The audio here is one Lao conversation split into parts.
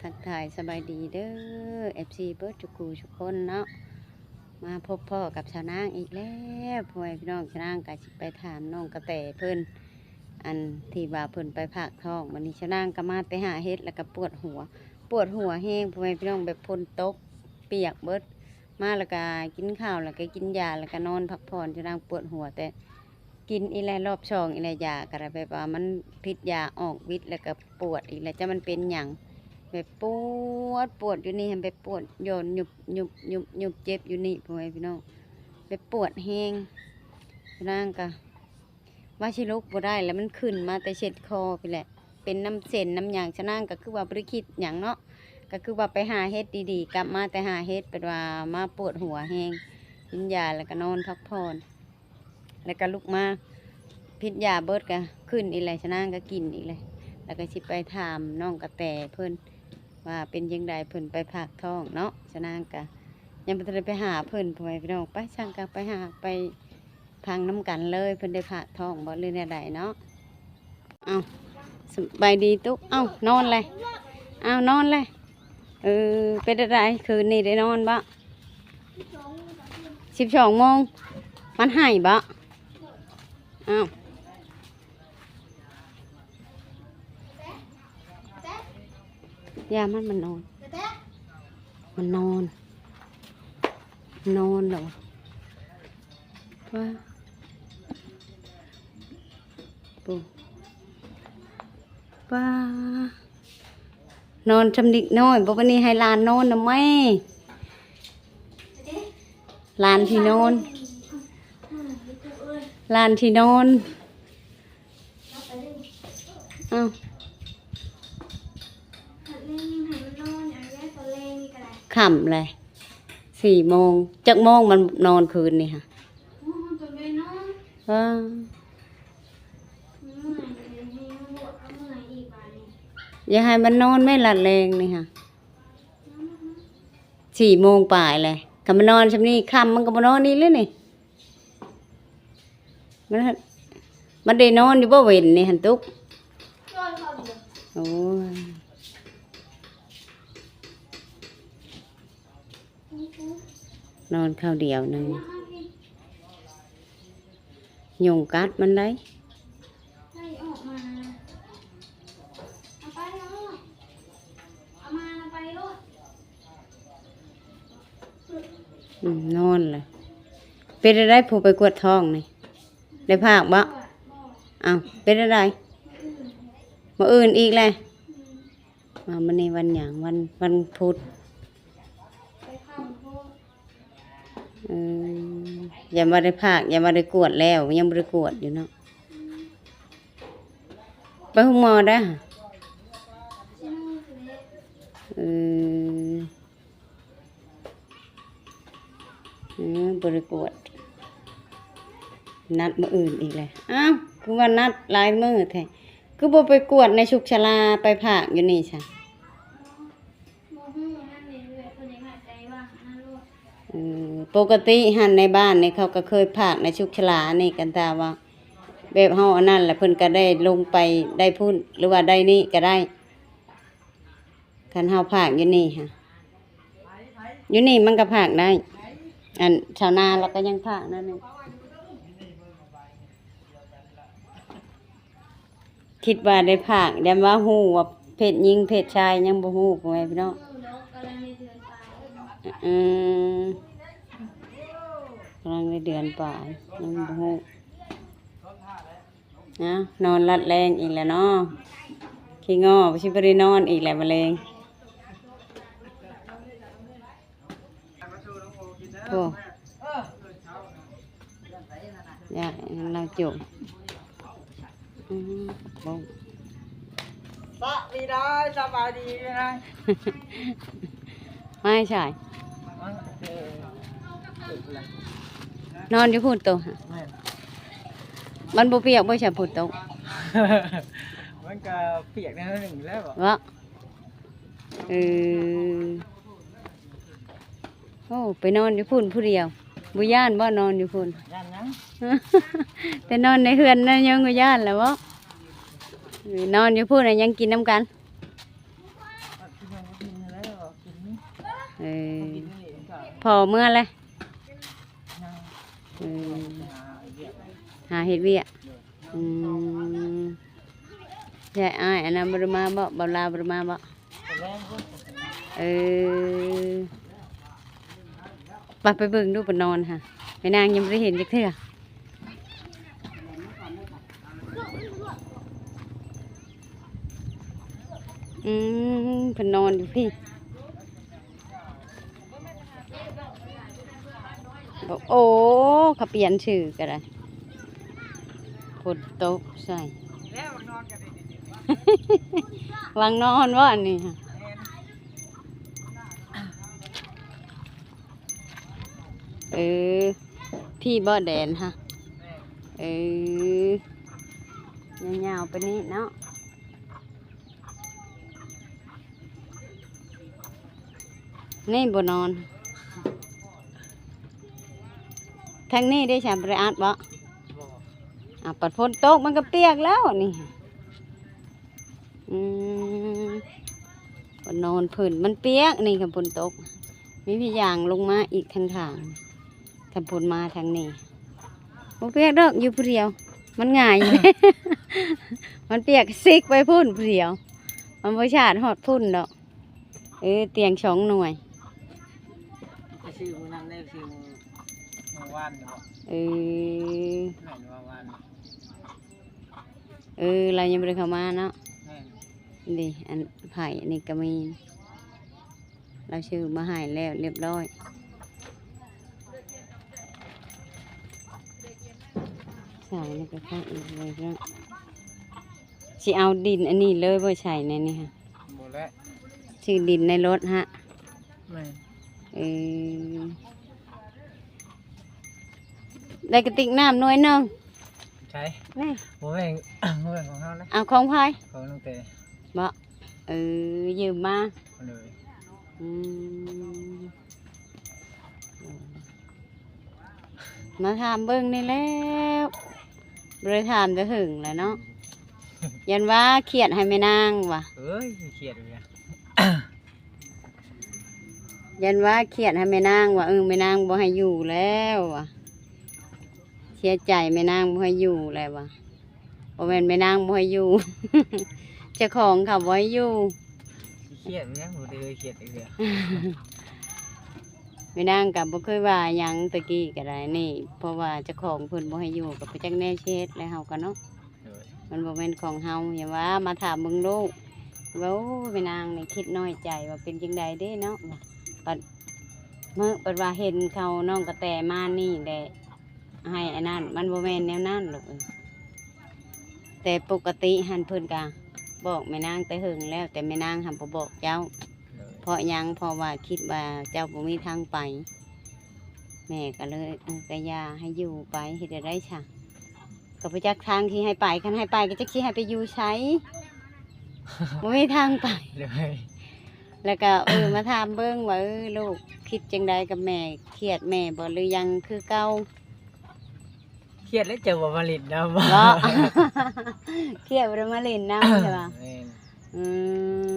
ທັກທາຍສະບາຍດີເດີ ເອັຟຊີ ເບິດທຸກຄູ່ທຸກຄົນເນາະ ມາພົບພໍ້ກັບສາວນາງອີກແລ້ວ ພໍ່ແມ່ພີ່ນ້ອງ. ສາວນາງກໍຊິໄປຖາມນ້ອງກະແຕເພິ່ນ ອັນທີ່ວ່າເພິ່ນໄປພາກທ້ອງ. ບັດນີ້ສາວນາງກໍມາແຕ່ຫາເຫັດ ແລ້ວກໍປວດຫົວ ປວດຫົວແຮງ ພໍ່ແມ່ພີ່ນ້ອງ ແບບຝົນຕົກປຽກເບິດ ມາແລ້ວກໍກິນເຂົ້າ ແລ້ວກໍກິນຢາ ແລ້ວກໍນອນພັກຜ່ອນ. ສາວນາງປວດຫົວແຕ່ ກິນອີກແລ້ວ ຮອບສອງອີກແລ້ວ ຢາກໍໄດ້ ແບບວ່າມັນພິດຢາອອກວິດ ແລ້ວກໍປວດອີກແລ້ວ ຈັກມັນເປັນຫຍັງ ແບບປວດ ປວດຢູ່ນີ້ ແບບປວດຢ່ອນຍຸບໆໆໆ ເຈັບຢູ່ນີ້ ພໍ່ແມ່ພີ່ນ້ອງ ແບບປວດແຮງ. ນາງກໍວ່າຊິລຸກບໍ່ໄດ້ ແລ້ວມັນຂຶ້ນມາແຕ່ເຊັດຄໍພຸ້ນແຫຼະ ເປັນນຳເສັ້ນນຳຫຍັງ. ສາວນາງກໍຄືວ່າບໍ່ໄດ້ຄິດຫຍັງເນາະ ກໍຄືວ່າໄປຫາເຫັດດີໆ ກັບມາແຕ່ຫາເຫັດ ແບບວ່າມາປວດຫົວແຮງ ກິນຢາ ແລ້ວກໍນອນພັກຜ່ອນ. ແລ້ວກໍລຸກມາພິດຢາເບິດ ກໍຂຶ້ນອີກແລ້ວ ສາວນາງກໍກິນອີກແລ້ວ. ແລ້ວກໍຊິໄປຖາມນ້ອງກະແຕເພິ່ນວ່າເປັນຈັ່ງໃດ ເພິ່ນໄປພາກທ້ອງເນາະ. ສາວນາງກໍຍັງບໍ່ທັນໄດ້ໄປຫາເພິ່ນ ພໍ່ແມ່ພີ່ນ້ອງ. ໄປ ຊັ້ນກໍໄປຫາ ໄປຟັງນຳກັນເລີຍ ເພິ່ນໄດ້ພາກທ້ອງບໍ່ ຫຼືແນວໃດເນາະ. ເອົ້າ ສະບາຍດີຕຸກ ເອົ້າ ນອນແລ້ວ ເອົ້າ ນອນແລ້ວ. ເອີ ເປັນຈັ່ງໃດ ຄືນນີ້ໄດ້ນອນບໍ່? ສິບສອງໂມງ ມັນໄຫ້ບໍ່? ອ້າວ ຢ່າມັນ ມັນນອນ ມັນນອນ ນອນແລ້ວ ວ້າ ໂອ້ ປ້າ ນອນຊ່ຳເດັກນ້ອຍ ບໍ່ ບາດນີ້ໃຫ້ຫຼານນອນນຳແມ້ ຫຼານທີ່ນອນ ຫຼານທີ່ນອນ. ອ້າວ ຄ່ຳແລ້ວ ສີ່ໂມງ ຈັກໂມງມັນນອນຄືນນີ້ຫະ? ເອີ ຢ່າໃຫ້ມັນນອນແມ້ ລັດແລງນີ້ຫະ ສີ່ໂມງປາຍແລ້ວ ຄັນມັນນອນຊ່ຳນີ້ ຄ່ຳມັນກໍບໍ່ນອນອີກແລ້ວນີ້. ມັນ ມັນໄດ້ນອນຢູ່ບໍ່ເວັນນີ້ຫັ້ນຕຸກ? ໂອ້ຍ ນອນຄາວດຽວໜຶ່ງ ຍຸງກັດມັນໄດ໋. ອືມ ນອນແຫຼະ. ເປັນຈັ່ງໃດຜູ້ໄປກວດທ້ອງນີ້ ໄດ້ພາກບໍ່? ອ້າວ ເປັນຈັ່ງໃດ ມື້ອື່ນອີກແຫຼະ. ອ້າວ ມື້ນີ້ວັນຫຍັງ? ວັນ ວັນພຸດ. ເອີ ຢ້ານວ່າໄດ້ພາກ ຢ້ານວ່າໄດ້ກວດແລ້ວ ຍັງບໍ່ໄດ້ກວດຢູ່ເນາະ. ໄປໂຮງໝໍໄດ້ຫະ? ເອີ ເອີ ບໍ່ໄດ້ກວດ ນັດມື້ອື່ນອີກແລ້ວ. ອ້າວ ຄືວ່ານັດຫຼາຍມື້ແທ້ ຄືບໍ່ໄປກວດໃນສຸກສາລາ ໄປພາກຢູ່ນີ້ຊະ? ບໍ່ຮູ້ ນັ້ນນີ້ແຫຼະ ເພິ່ນຍັງໃຫ້ໃຈວ່າງນັ້ນໂລດ. ເອີ ປົກກະຕິຫັ້ນໃນບ້ານນີ້ເຂົາກໍເຄີຍພາກໃນສຸກສາລານີ້ ຄັນຖ້າວ່າແບບເຮົາອັນນັ້ນລະ ເພິ່ນກໍໄດ້ລົງໄປໄດ້ພຸ້ນ ຫຼືວ່າໄດ້ນີ້ກໍໄດ້ ຄັນເຮົາພາກຢູ່ນີ້ຫະ. ຢູ່ນີ້ມັນກໍພາກໄດ້ ອັນຊາວນາລະກໍຍັງພາກນັ້ນນີ້. ຄິດວ່າໄດ້ພາກ ຢ້ານວ່າຮູ້ວ່າເພດຍິງເພດຊາຍ ຍັງບໍ່ຮູ້ ພໍ່ແມ່ພີ່ນ້ອງ. ອືມ ກຳລັງໄດ້ເດືອນປາຍ ຍັງບໍ່ຮູ້. ນອນລັດແລງອີກແລ້ວເນາະ ຂີ້ງໍ ຊິບໍ່ໄດ້ນອນອີກແລ້ວ ມະເລັງ. ໂອ້ ຢາກໃຫ້ລາວຈົມ. ອືມ ບໍ່ ສະບາຍດີ ສະບາຍດີນາຍ. ມາໃສ? ມາແຕ່ ນອນຢູ່ພຸ້ນໂຕ. ແມ່ນ. ມັນບໍ່ປຽກບໍ່ ໃສຝົນຕົກ? ມັນກໍປຽກແນວໜຶ່ງແລ້ວ. ເບາະ? ເອີ ໂອ້ ໄປນອນຢູ່ພຸ້ນຜູ້ດຽວ ບໍ່ຢ້ານບໍ່ ນອນຢູ່ພຸ້ນ? ຢ້ານຫຍັງ? ແຕ່ນອນໃນເຮືອນນະ ຍັງບໍ່ຢ້ານລະເບາະ? ເອີ ນອນຢູ່ພຸ້ນນະ ຍັງກິນນຳກັນ. ກິນນຳກັນ ເອີ ພໍ່ເມືອແລ້ວ ເອີ ຫາເຮັດວຽກ ອືມ ແລະ ອ້າຍອັນນັ້ນບໍ່ໄດ້ມາບໍ່? ບ່າວລາວບໍ່ໄດ້ມາບໍ່? ເອີ ໄປ ໄປເບິ່ງດູ ໄປນອນຫາ ແມ່ນາງຍັງບໍ່ໄດ້ເຫັນຈັກເທື່ອ. ອືມ ເພິ່ນນອນຢູ່ພີ້ ໂອ້ ເຂົາປ່ຽນຊື່ກໍໄດ້ ຝົນຕົກໃສ່ ວັງນອນບໍ່ອັນນີ້? ເອີ ພີ້ບໍ່ແດນຫະ ເອີ ຍາວໆໄປນີ້ເນາະ ນີ້ບໍ່ນອນ ທາງນີ້ເດ້ ສາມ ບໍ່ໄດ້ອັດບໍ່? ບໍ່ ອາ ປັດຝົນຕົກມັນກໍປຽກແລ້ວນີ້. ອືມ ກໍນອນພື້ນ ມັນປຽກນີ້ ຄັນຝົນຕົກ ມີພະຍາງລົງມາອີກທາງຂ້າງ ຄັນຝົນມາທາງນີ້ ບໍ່ປຽກດອກ ຢູ່ຜູ້ດຽວ ມັນງ່າຍ ມັນປຽກຊິກໄປພຸ້ນຜູ້ດຽວ ມັນບໍ່ຊາດຮອດພຸ້ນດອກ. ເອີ ຕຽງສອງໜ່ວຍ ໄປຊື້ມື້ນັ້ນໄດ້ ຊື້ມື້ ມື້ວານນີ້ບໍ່? ເອີ ແມ່ນວ່າວານ ເອີ ລາວຍັງບໍ່ໄດ້ເຂົ້າມາເນາະ ແມ່ນ ນີ້ ອັນໄຜ່ອັນນີ້ກໍມີ ລາວຊື້ມາໃຫ້ແລ້ວຮຽບຮ້ອຍ ສາຍນີ້ກໍຄັກອີກເລີຍເນາະ ຊິເອົາດິນອັນນີ້ເລີຍບໍ່ ໃສ່ໃນນີ້ຫະ? ບໍ່ແຫຼະ ຊື້ດິນໃນລົດຫະ? ແມ່ນ ເອີ ໄດ້ກະຕິກນ້ຳໜ່ວຍໜຶ່ງ ໃສ? ນີ້ ບໍ່ແມ່ນ ບໍ່ແມ່ນຂອງເຮົານະ ເອົາຂອງໃຜ? ຂອງນ້ອງແຕ ບໍ່? ເອີ ຢືມມາ ໂດຍ ອືມ ມາຖາມເບິ່ງນີ້ແຫຼ້ວ ບໍ່ໄດ້ຖາມແຕ່ເຫິງແລ້ວເນາະ ຢ້ານວ່າຄຽດໃຫ້ແມ່ນາງວ່າ ເອີຍ ຄຽດຢູ່ນະ ຢ້ານວ່າຄຽດໃຫ້ແມ່ນາງວ່າ ເອີ ແມ່ນາງບໍ່ໃຫ້ຢູ່ແລ້ວວ່າ ເສຍໃຈແມ່ນາງບໍ່ໃຫ້ຢູ່ແລ້ວວ່າ ບໍ່ແມ່ນແມ່ນາງບໍ່ໃຫ້ຢູ່ ເຈົ້າຂອງເຂົາບໍ່ໃຫ້ຢູ່ ຊິຄຽດຫຍັງ ບໍ່ໄດ້ເຄີຍຄຽດຈັກເທື່ອ ແມ່ນາງກໍບໍ່ເຄີຍວ່າຫຍັງແຕ່ກີ້ກໍໄດ້ນີ້ ເພາະວ່າເຈົ້າຂອງເພິ່ນບໍ່ໃຫ້ຢູ່ ກໍບໍ່ຈັກແນວຊິເຮັດແລ້ວເຮົາກໍເນາະ ໂດຍ ມັນບໍ່ແມ່ນຂອງເຮົາ ຢ່າວ່າມາຖາມເບິ່ງລູກ ວ່າ ໂອ້ ແມ່ນາງນີ້ຄິດນ້ອຍໃຈວ່າເປັນຈັ່ງໃດເດ້ເນາະ ບັດມື້ ບັດວ່າເຫັນເຂົາ ນ້ອງກະແຕມານີ້ແຫຼະ ໃຫ້ອັນນັ້ນ ມັນບໍ່ແມ່ນແນວນັ້ນລູກເອີຍ ແຕ່ປົກກະຕິຫັ້ນເພິ່ນກະບອກແມ່ນາງແຕ່ເຫິງແລ້ວ ແຕ່ແມ່ນາງຫັ້ນບໍ່ບອກເຈົ້າ ໂດຍ ເພາະຫຍັງ? ເພາະວ່າຄິດວ່າເຈົ້າບໍ່ມີທາງໄປ ແມ່ກໍເລີຍ ເອີ ກໍຢ່າໃຫ້ຢູ່ໄປ ເຮັດແນວໃດຊະ ກໍບໍ່ຈັກທາງທີ່ໃຫ້ໄປ ຄັນໃຫ້ໄປກໍຈັກຊິໃຫ້ໄປຢູ່ໃສ ບໍ່ມີທາງໄປ ໂດຍ ແລ້ວກໍ ເອີ ມາຖາມເບິ່ງວ່າ ເອີ ລູກຄິດຈັ່ງໃດກັບແມ່ ຄຽດແມ່ບໍ່ ຫຼືຍັງຄືເກົ່າ? ຄຽດແລ້ວ ເຈົ້າບໍ່ມາຫຼິ້ນນຳ ເນາະ ຄຽດບໍ່ໄດ້ມາຫຼິ້ນນຳ ໃຊ່ປະ? ແມ່ນ ອື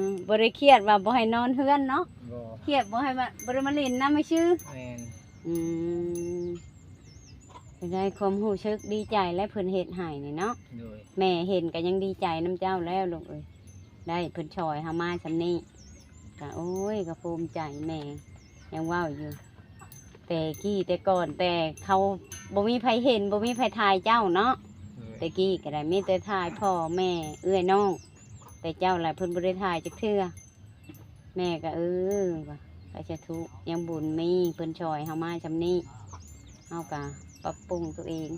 ມ ບໍ່ໄດ້ຄຽດວ່າບໍ່ໃຫ້ນອນເຮືອນເນາະ ບໍ່ ຄຽດບໍ່ໃຫ້ມາ ບໍ່ໄດ້ມາຫຼິ້ນນຳຊື່ ແມ່ນ ອືມ ໄປໄດ້ຄວາມຮູ້ສຶກດີໃຈແລ້ວ ເພິ່ນເຮັດໃຫ້ນີ້ເນາະ ໂດຍ ແມ່ເຫັນກໍຍັງດີໃຈນຳເຈົ້າແລ້ວລູກເອີຍ ໄດ້ເພິ່ນຊ່ອຍເຮົາມາສ່ຳນີ້ ກະ ໂອ້ຍ ກະພູມໃຈແມ່ ຍັງເວົ້າຢູ່ ແຕ່ກີ້ແຕ່ກ່ອນ ແຕ່ເຂົາບໍ່ມີໃຜເຫັນ ບໍ່ມີໃຜຖ່າຍເຈົ້າເນາະ ໂດຍ ແຕ່ກີ້ກໍໄດ້ມີແຕ່ຖ່າຍພໍ່ແມ່ເອື້ອຍນ້ອງ ແຕ່ເຈົ້າລະເພິ່ນບໍ່ໄດ້ຖ່າຍຈັກເທື່ອ ແມ່ກໍ ເອີ ວ່າ ສາທຸ ຍັງບຸນມີເພິ່ນຊ່ອຍເຮົາມາສ່ຳນີ້ ເຮົາກໍປັບປຸງຕົວເອງ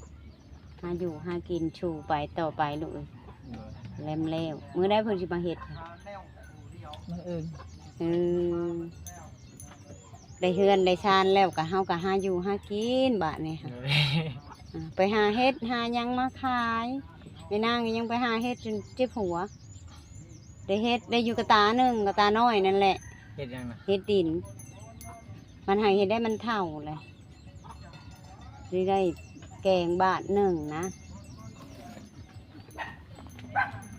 ຫາຢູ່ຫາກິນ ສູ້ໄປຕໍ່ໄປລູກເອີຍ ໂດຍ ແລ້ວ ມື້ໃດເພິ່ນຊິມາເຮັດ? ມື້ອື່ນ ເອີ ໄດ້ເຮືອນໄດ້ຊານແລ້ວ ກໍເຮົາກໍຫາຢູ່ຫາກິນບາດນີ້ ໂດຍ ອາ ໄປຫາເຮັດຫາຫຍັງມາຂາຍ ແມ່ນາງຍັງໄປຫາເຮັດຈົນເຈັບຫົວ ໄດ້ເຮັດ ໄດ້ຢູ່ກະຕາໜຶ່ງ ກະຕານ້ອຍນັ້ນແຫຼະ ເຮັດຫຍັງນະ? ເຮັດດິນ ມັນໃຫ້ເຮັດໄດ້ ມັນເຖົ້າແລ້ວ ຊິໄດ້ແກງບາດໜຶ່ງນະ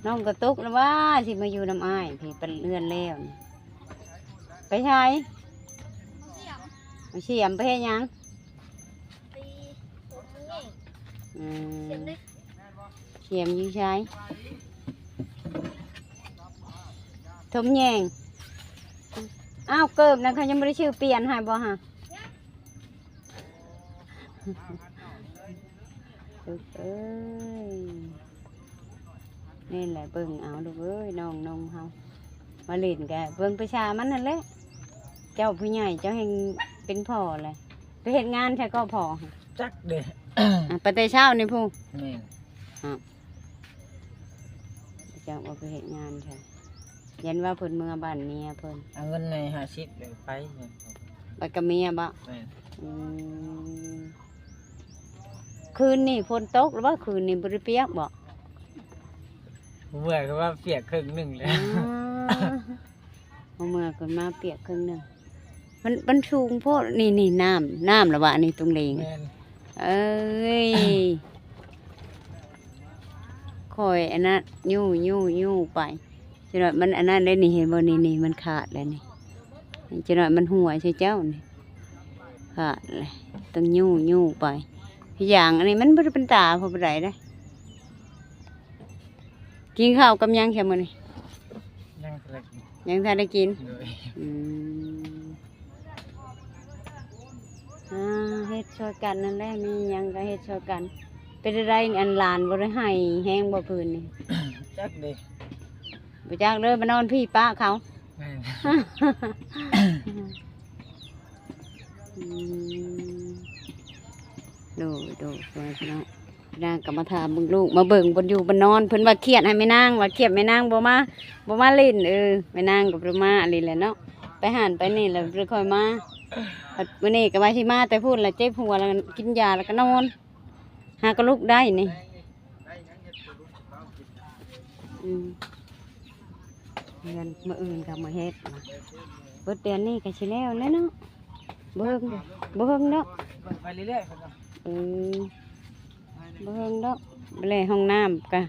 ນ້ອງກະຕຸກລະວ່າ ຊິມາຢູ່ນຳອ້າຍພີ້ ປັນເຮືອນແລ້ວນີ້ ໄປໃສ? ເອົາສຽມໄປເຮັດຫຍັງ? ໄປຖົມແຍງ. ອືມ ສຽມຢູ່ໃສ? ຖົມແຍງ. ອ້າວ ເກີບນັ້ນເຂົາຍັງບໍ່ໄດ້ຊື້ປ່ຽນໃຫ້ບໍ່ຫະ? ລູກເອີຍ ນີ້ແຫຼະ ເບິ່ງເອົາລູກເອີຍ ນ້ອງນົ່ງເຮົາ ມາຫຼິ້ນກະເບິ່ງໄປຊາມັນຫັ້ນແຫຼະ. ເຈົ້າຜູ້ໃຫຍ່ເຈົ້າແຮ່ງເປັນພໍ່ແຫຼະ. ໄປເຮັດງານໃສກໍພໍ່? ຈັກເດ້. ອ່າ ໄປແຕ່ເຊົ້ານີ້ພຸ້ນ. ແມ່ນ. ອ້າວ ຈັກວ່າໄປເຮັດງານໃສ. ຢ້ານວ່າເພິ່ນເມືອບ້ານເມຍເພິ່ນ. ເອົາເງິນໃຫ້ຫ້າສິບ ແລ້ວໄປ. ໄປກັບເມຍບໍ? ແມ່ນ. ອືມ ຄືນນີ້ຝົນຕົກຫຼືວ່າ ຄືນນີ້ບໍ່ໄດ້ປຽກບໍ? ເມື່ອຍກໍວ່າປຽກເຄິ່ງໜຶ່ງແລ້ວ. ອໍ ເມື່ອຍກໍມາປຽກເຄິ່ງໜຶ່ງ. ມັນ ມັນສູງໂພດ. ນີ້ ນີ້ ນ້ຳ ນ້ຳລະວະ ອັນນີ້ ຕຸງເລງ. ແມ່ນ. ເອີຍ ຂ້ອຍອັນນັ້ນ ຍູ້ ຍູ້ ຍູ້ໄປ ຈັກໜ້ອຍມັນອັນນັ້ນໄດ໋ນີ້ ເຫັນບໍ່ນີ້ ນີ້ມັນຂາດແລ້ວນີ້ ຈັກໜ້ອຍມັນຮົ່ວໃສ່ເຈົ້ານີ້ ຂາດແລ້ວ ຕ້ອງຍູ້ ຍູ້ໄປ. ຢ່າງອັນນີ້ມັນບໍ່ໄດ້ເປັນຕາຜູ້ໃດເດ້. ກິນເຂົ້າກັບຫຍັງຊະມື້ນີ້? ຍັງບໍ່ທັນໄດ້ກິນ. ຍັງບໍ່ທັນໄດ້ກິນ? ໂດຍ. ອືມ ອ່າ ເຮັດຊ່ວຍກັນນັ້ນແຫຼະ ມີຫຍັງກໍເຮັດຊ່ວຍກັນ. ເປັນໃດ ອັນຫຼານບໍ່ໄດ້ໄຫ້ແຮງບໍ່ຄືນນີ້? ຈັກເດ້. ບໍ່ຈັກເດີ ມານອນພີ້ປະເຂົາ. ແມ່ນ. ອືມ ໂດຍ ໂດຍ ໂດຍ ພີ່ນ້ອງ. ນາງກໍມາຖາມເບິ່ງລູກ ມາເບິ່ງບ່ອນຢູ່ບ່ອນນອນ. ເພິ່ນວ່າຄຽດໃຫ້ແມ່ນາງ ວ່າຄຽດແມ່ນາງບໍ່ມາ ບໍ່ມາຫຼິ້ນ. ເອີ ແມ່ນາງກໍບໍ່ໄດ້ມາອີ່ຫຼີແຫຼະເນາະ ໄປຫັ້ນໄປນີ້ແລ້ວບໍ່ໄດ້ຄ່ອຍມາ. ບັດມື້ນີ້ກໍວ່າຊິມາແຕ່ພຸ້ນລະ ເຈັບຫົວລະ ກິນຢາລະກໍນອນ ຫາກໍລຸກໄດ້ນີ້. ອືມ ເຮືອນມື້ອື່ນກໍມາເຮັດ ເບິດເດືອນນີ້ກໍຊິແລ້ວແລ້ວເນາະ. ບໍ່ເຮິງ ບໍ່ເຮິງດອກ ໄປເລື້ອຍໆ. ເອີ ບໍ່ເຮິງດອກ. ແລ້ວຫ້ອງນ້ຳກະ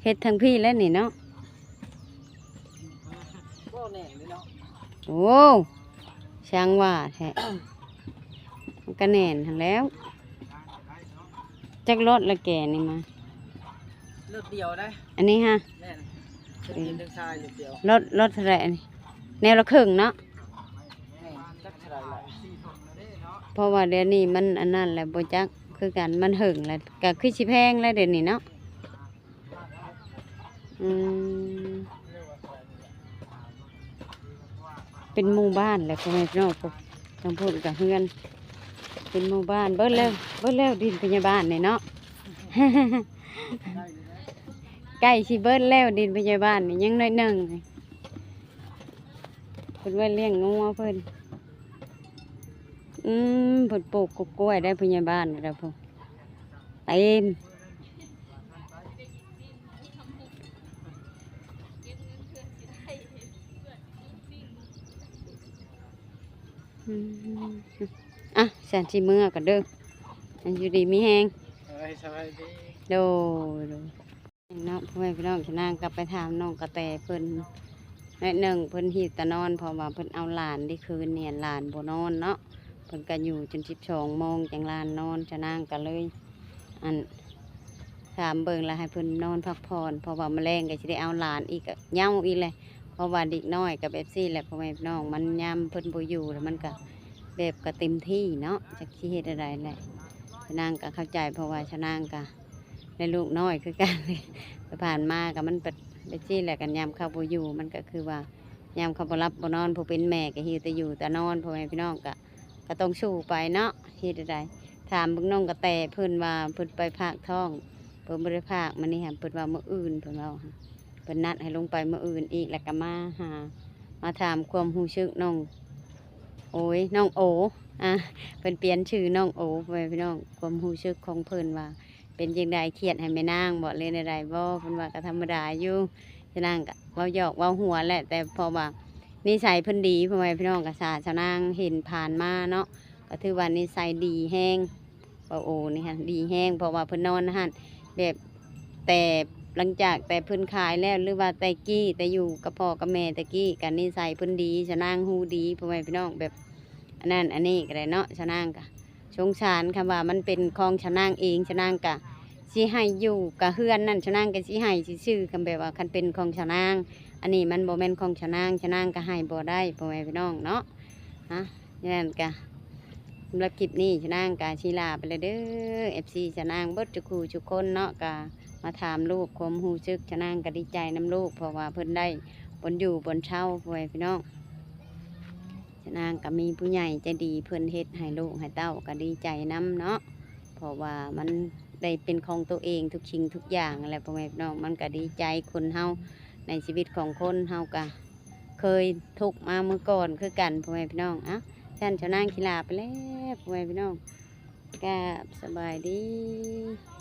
ເຮັດທາງພີ້ແລ້ວນີ້ເນາະ. ໂອ້ ຊ່າງວ່າແທ້ ມັນກະແໜ້ນຫັ້ນແລ້ວ. ຈັກລົດລະແກນີ້ມາ? ລົດດຽວໄດ໋ ອັນນີ້ຫະ. ແມ່ນ ເອີ ລົດ ລົດເທົ່າໃດອັນນີ້? ແນວລະເຄິ່ງເນາະ. ແມ່ນ ຈັກເທົ່າໃດລະ ເພາະວ່າດຽວນີ້ມັນອັນນັ້ນແຫຼະ ບໍ່ຈັກຄືກັນ ມັນເຫິງແລ້ວ ກະຄືຊິແພງແລ້ວດຽວນີ້ເນາະ. ອືມ ເປັນໝູ່ບ້ານແຫຼະ ພໍ່ແມ່ພີ່ນ້ອງ. ທາງພຸ້ນກະເຮືອນ ເປັນໝູ່ບ້ານ. ເບິດແລ້ວ ເບິດແລ້ວດິນພະຍາບານນີ້ເນາະ ໃກ້ຊິເບິດແລ້ວດິນພະຍາບານນີ້ ຍັງໜ້ອຍໜຶ່ງ. ເພິ່ນໄວ້ລ້ຽງງົວເພິ່ນ. ອືມ ເພິ່ນປູກກົກກ້ວຍໄດ້ພະຍາບານແລ້ວພຸ້ນ ເຕັມ. ອືມ ອ່ະ ຊັ້ນຊິເມືອກ່ອນເດີ ໃຫ້ຢູ່ດີມີແຮງ. ໂດຍ ໂດຍ ໂດຍ. ເນາະ ພໍ່ແມ່ພີ່ນ້ອງ ຊະນາງກໍໄປຖາມນ້ອງກະແຕເພິ່ນໜ້ອຍໜຶ່ງ ເພິ່ນຫິວຕານອນ ເພາະວ່າເພິ່ນເອົາຫຼານໄດ້ຄືນນີ້ ຫຼານບໍ່ນອນເນາະ ເພິ່ນກໍຢູ່ຈົນສິບສອງໂມງຈັ່ງຫຼານນອນ. ຊະນາງກໍເລີຍ ອັນ ຖາມເບິ່ງ ແລ້ວໃຫ້ເພິ່ນນອນພັກຜ່ອນ ເພາະວ່າມື້ແລງກໍຊິໄດ້ເອົາຫຼານອີກ ກໍເຍົາອີກແຫຼະ ເພາະວ່າເດັກນ້ອຍກໍແບບຊີ້ແຫຼະ ພໍ່ແມ່ພີ່ນ້ອງ ມັນຍາມເພິ່ນບໍ່ຢູ່ ແລ້ວມັນກໍແບບກໍເຕັມທີ່ເນາະ ຈັກຊິເຮັດແນວໃດແຫຼະ. ຊະນາງກໍເຂົ້າໃຈ ເພາະວ່າຊະນາງກໍ ແລະ ລູກນ້ອຍຄືກັນ ແຕ່ຜ່ານມາກໍມັນເປັນແບບຊີ້ແຫຼະ ກັນຍາມເຂົາບໍ່ຢູ່ ມັນກໍຄືວ່າ ຍາມເຂົາບໍ່ຫຼັບບໍ່ນອນ ຜູ້ເປັນແມ່ກໍຫິວແຕ່ຢູ່ແຕ່ນອນ ພໍ່ແມ່ພີ່ນ້ອງ ກໍ ກໍຕ້ອງສູ້ໄປເນາະ ເຮັດແນວໃດ. ຖາມເບິ່ງນ້ອງກະແຕເພິ່ນວ່າ ເພິ່ນໄປພາກທ້ອງ ເພິ່ນບໍ່ໄດ້ພາກມື້ນີ້ຫະ ເພິ່ນວ່າມື້ອື່ນ ເພິ່ນເວົ້າ ເພິ່ນນັດໃຫ້ລົງໄປມື້ອື່ນອີກ ແລ້ວກໍມາຫາ ມາຖາມຄວາມຮູ້ສຶກນ້ອງ ໂອ້ຍ ນ້ອງໂອ ອ່າ ເພິ່ນປ່ຽນຊື່ນ້ອງໂອ ພໍ່ແມ່ພີ່ນ້ອງ. ຄວາມຮູ້ສຶກຂອງເພິ່ນວ່າ ເປັນຈັ່ງໃດ ຄຽດໃຫ້ແມ່ນາງບໍ ຫຼືແນວໃດບໍ? ເພິ່ນວ່າກໍທຳມະດາຢູ່ ຊະນາງກໍເວົ້າຫຍອກເວົ້າຫົວແຫຼະ ແຕ່ເພາະວ່ານິໄສເພິ່ນດີ ພໍ່ແມ່ພີ່ນ້ອງ ກໍສາ ຊະນາງເຫັນຜ່ານມາເນາະ ກໍຖືວ່ານິໄສດີແຮງ ເວົ້າໂອນີ້ຫັ້ນ ດີແຮງ ເພາະວ່າເພິ່ນນອນຫັ້ນ ແບບ ແຕ່ຫຼັງຈາກແຕ່ເພິ່ນຂາຍແລ້ວ ຫຼືວ່າແຕ່ກີ້ ແຕ່ຢູ່ກັບພໍ່ກັບແມ່ແຕ່ກີ້ ກໍນິໄສເພິ່ນດີ ຊະນາງຮູ້ດີ ພໍ່ແມ່ພີ່ນ້ອງ ແບບ ອັນນັ້ນອັນນີ້ກໍໄດ້ເນາະ. ຊາວນາງກໍສົງສານ ຄຳວ່າມັນເປັນຂອງຊາວນາງເອງ ຊາວນາງກໍຊິໃຫ້ຢູ່ກັບເຮືອນນັ້ນ ຊາວນາງກໍຊິໃຫ້ຊື່ໆ ຄຳແບບວ່າຄັນເປັນຂອງຊາວນາງ. ອັນນີ້ມັນບໍ່ແມ່ນຂອງຊາວນາງ ຊາວນາງກໍໃຫ້ບໍ່ໄດ້ ພໍ່ແມ່ພີ່ນ້ອງເນາະ. ຮະ ນັ້ນກະ ສຳລັບຄລິບນີ້ຊາວນາງກະຊິລາໄປແລ້ວເດີ ເອັຟຊີ ຊາວນາງເບິດທຸກຜູ້ທຸກຄົນເນາະ ກະມາຖາມລູກຄວາມຮູ້ສຶກ. ຊາວນາງກະດີໃຈນຳລູກ ເພາະວ່າເພິ່ນໄດ້ບ່ອນຢູ່ບ່ອນເຊົາ ພໍ່ແມ່ພີ່ນ້ອງ. ຊາວນາງກະມີຜູ້ໃຫຍ່ໃຈດີເພິ່ນເຮັດໃຫ້ລູກໃຫ້ເຕົ້າ ກະດີໃຈນຳເນາະ ເພາະວ່າມັນໄດ້ເປັນຂອງໂຕເອງທຸກສິ່ງທຸກຢ່າງແຫຼະ ພໍ່ແມ່ພີ່ນ້ອງ. ມັນກະດີໃຈ ຄົນເຮົາໃນຊີວິດຂອງຄົນເຮົາກະ ເຄີຍທຸກມາເມື່ອກ່ອນຄືກັນ ພໍ່ແມ່ພີ່ນ້ອງ. ເອົ້າ ຊັ້ນຊາວນາງຊິລາໄປແລ້ວ ພໍ່ແມ່ພີ່ນ້ອງ ກາບສະບາຍດີ.